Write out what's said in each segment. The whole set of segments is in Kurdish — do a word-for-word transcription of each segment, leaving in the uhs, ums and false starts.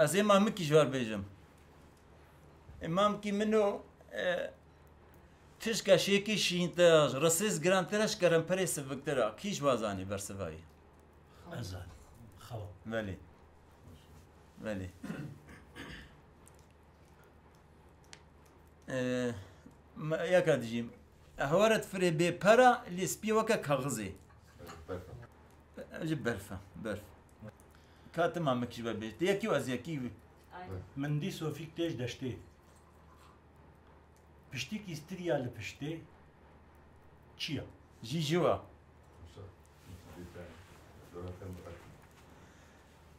Ez ê mamikî ji we bêjim. Ê mamikî min o, e, tişka şêkî şîntir, risêz girantir e, ji keremperê siviktir e. Kî ji we zanî bersivayî? Ez zanim. Xewa. Belê. Belê. E, me-, yeka dijî. Ehweret firê bê pera, lê spî weke kaxizê. Berf e. Ji berf e, berf. Ka tu mamikî ji we bêjî. Yekî û ez yekî. Aynen. Min dî sofîk tê ji deştê. Piştîkî stirya li piştê çi ye? Jî ji we.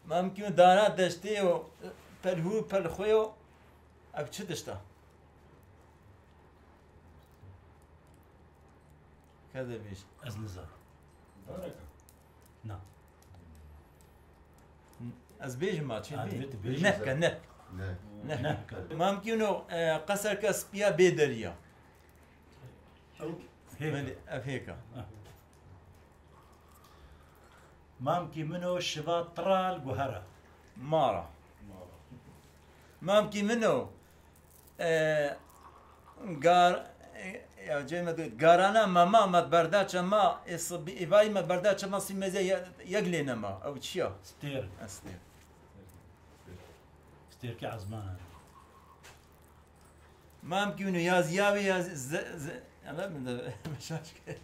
Mamikî û dara deştê û pelhû pelxwê û ev çi tişt e? Ke de bêj. Ez nizanim. Darek e. Na. Ez bêjim ma çi bê? Nehke, nehk. Nehk. Nehke. Mamikî û, e, qeserke spiya bê deriya. Ew hêk e. Belê, ev hêk e. Ha. Mamikî min o şiva tira li guhera. Mara. Mamikî min o, e, gar-, e, ya cê me de, garana mema me berda çema, e, sibi-, îvayî me berda çema sî meze ye-, yek lê nema. Ew çi ya? Stêr. E, stêr. Stêrkê ezmana. Mamikî û yaziya wê yaz-, ze-, ze-, ya min de meşaş ke.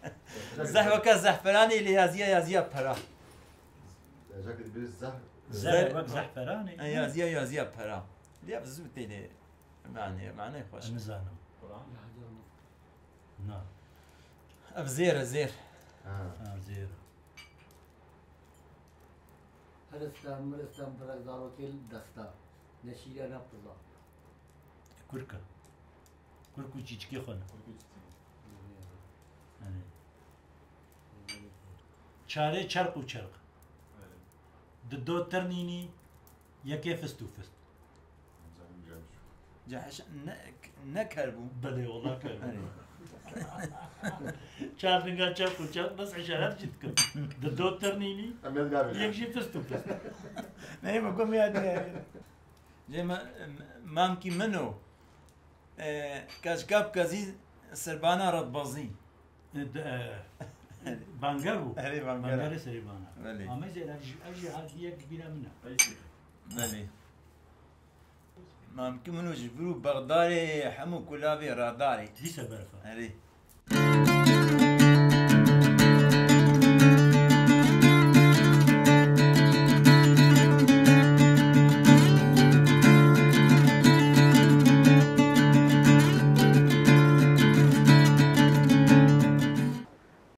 Zehf weke zehferanê lê yaziya, yaziya pera. Zehf wek zehferanê. E, yaziya, yaziya pera. Lê ev zû têne mane, mane xweş. Nizanim. Na. Ev zêr e, zêr. Ha. Ha, zêr. Hiristan, miristan, birek zarokê li desta. Ne şîr e, ne piza. Kurk e. Kurk û çîçikê xwe ne. Kurk û çîçikê. Yanî. Çarê çerq û çerq. Evet. Di do tirnînî yekê fist û fist. Cehş ne, ne ker bû. Belê, wela ker bû. Çar dinga çerq û çerq, bes îşaret jî dikim. Di do tirnînî, yek jî fist û fist. Neyê me gomî ya diye. Cê me, mamkî min o. E, Keçkap Kazî Sirbana Redbazî. E, de, e, banger bû. Erê, banger. Bangerê serê bana. Belê. Amê zêde, ev jî, ev jî hal diyek bîra min e. Belê. Mamkî min û ji vir û bexdarê hemû kulavê radarê. Dîse berf e. Erê.